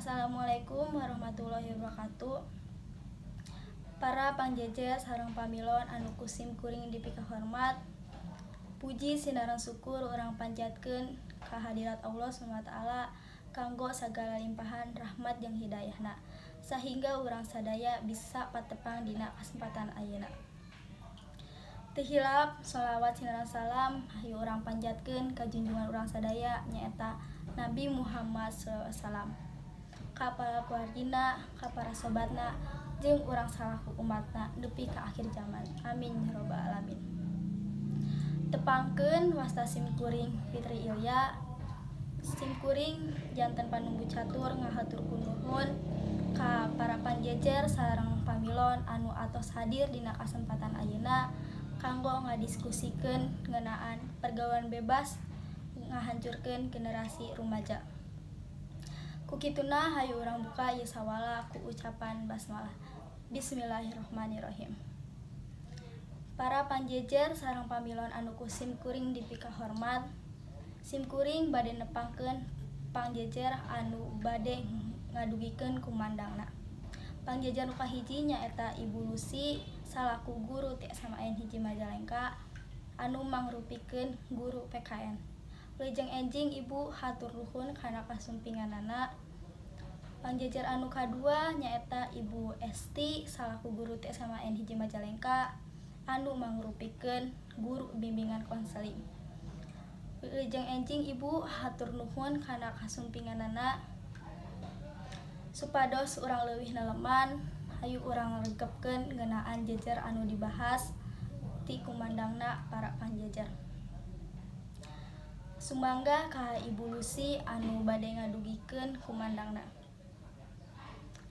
Assalamualaikum warahmatullahi wabarakatuh. Para pangjejer sareng pamilon anu ku sim kuring dipikahormat. Puji sinareng syukur urang panjatkeun ka hadirat Allah SWT kanggo sagala limpahan rahmat jeung hidayahna, sahingga urang sadaya bisa patepang dina kasempatan ayeuna. Teu hilap, sholawat sinareng salam hayu urang panjatkeun ka junjungan urang sadaya, nyaeta Nabi Muhammad SAW, ka para keluargina, ka para sobatna, jeung urang salaku umatna nepi ka akhir zaman. Amin ya robbal alamin. Tepangkeun, wasta sim kuring Fitri Ilya. Sim kuring janten panumbu catur ngahaturkeun nuhun ka para panjejer sareng pamilon anu atos hadir dina kasempatan ayeuna kanggo ngadiskusikeun ngeunaan pergaulan bebas ngahancurkeun generasi rumaja. Ku kituna, hayu urang buka ieu sawala ku ucapan basmalah. Bismillahirrahmanirrahim. Para panjejer sareng pamilon anu ku sim kuring dipikahormat, sim kuring bade nepangkeun pangjejer anu bade ngadugikeun kumandangna. Pangjejer nu kahiji nyaeta Ibu Lusi salaku guru ti SMAN 1 Majalengka anu mangrupikeun guru PKN. Wilujeng enjing, Ibu, hatur nuhun kana kasumpinganana. Pangjejer anu kadua nyaeta Ibu Esti salaku guru ti SMAN 1 Majalengka anu mangrupikeun guru bimbingan konseling. Wilujeng enjing, Ibu, hatur nuhun kana kasumpinganana. Supados urang leuwih neleman, hayu urang regepkeun ngeunaan jejer anu dibahas ti kumandangna para pangjejer. Sumangga ka Ibu Lusi anu bade ngadugikeun kumandangna.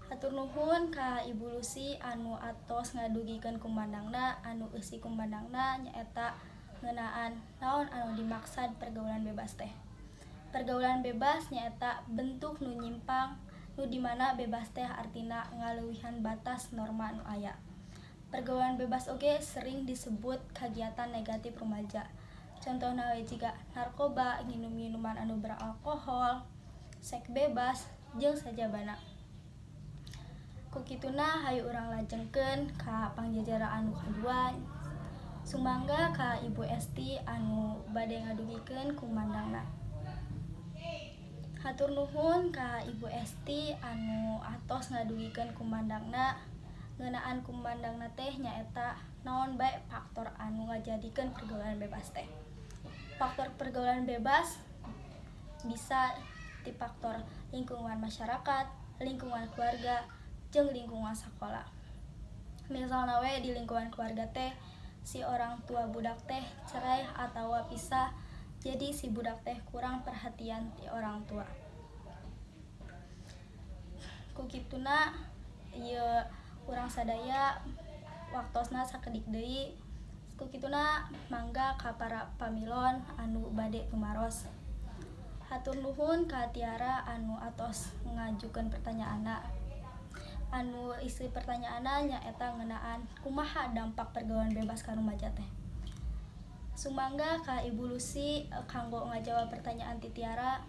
Hatur nuhun ka Ibu Lusi anu atos ngadugikeun kumandangna, anu eusi kumandangna nyaeta ngeunaan naon anu dimaksad pergaulan bebas teh. Pergaulan bebas nyaeta bentuk nu nyimpang, nu dimana bebas teh artina ngaleuwihan batas norma nu aya. Pergaulan bebas oge sering disebut kagiatan negatif rumaja. Contohna we jiga narkoba, nginum minuman anu beralkohol, seks bebas, jeung sajabana. Ku kituna, hayu urang lajengkeun ka pangjejer anu kadua. Sumangga ka Ibu Esti anu bade ngadugikeun kumandangna. Hatur nuhun ka Ibu Esti anu atos ngadugikeun kumandangna. Ngeunaan kumandangna teh nyaeta naon bae faktor anu ngajadikeun pergaulan bebas teh. Faktor pergaulan bebas bisa ti faktor lingkungan masyarakat, lingkungan keluarga, jeung lingkungan sakola. Misalna we di lingkungan keluarga teh si orang tua budak teh cerai atawa pisah, jadi si budak teh kurang perhatian ti orang tua. Ku kituna, ieu urang sadaya waktosna sakedik deui. Ku kituna, mangga ka para pamilon anu bade tumaros. Hatur nuhun ka Tiara anu atos ngajukeun pertanyaanna, anu isi pertanyaanna nyaeta ngeunaan kumaha dampak pergaulan bebas ka rumaja teh. Sumangga ka Ibu Lusi kanggo ngajawab pertanyaan ti Tiara.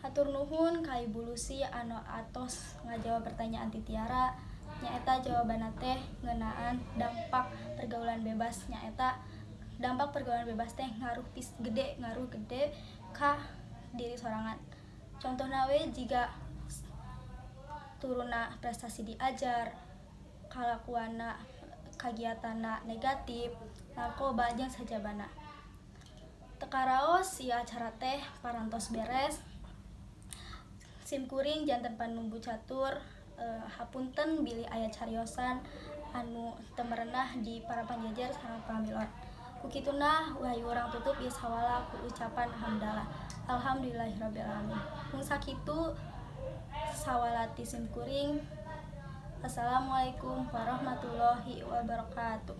Hatur nuhun ka Ibu Lusi anu atos ngajawab pertanyaan ti Tiara, nyaeta jawabanna teh ngeunaan dampak pergaulan bebas, nyaeta dampak pergaulan bebas teh ngaruh gede, ngaruh gede ka diri sorangan. Contohna we jiga turunna prestasi diajar, kalakuanna, kagiatanna negatif, narkoba, jeung sajabana. Teu karaos, ieu acara teh parantos beres. Sim kuring janten panumbu catur hapunten bilih aya cariosan anu teu merenah di para pangjejer sareng pamilon. Ku kituna, hayu urang tutup ieu sawala ku ucapan hamdalah. Alhamdulillahirabbil alamin. Mung sakitu sawala ti sim kuring. Assalamualaikum warahmatullahi wabarakatuh.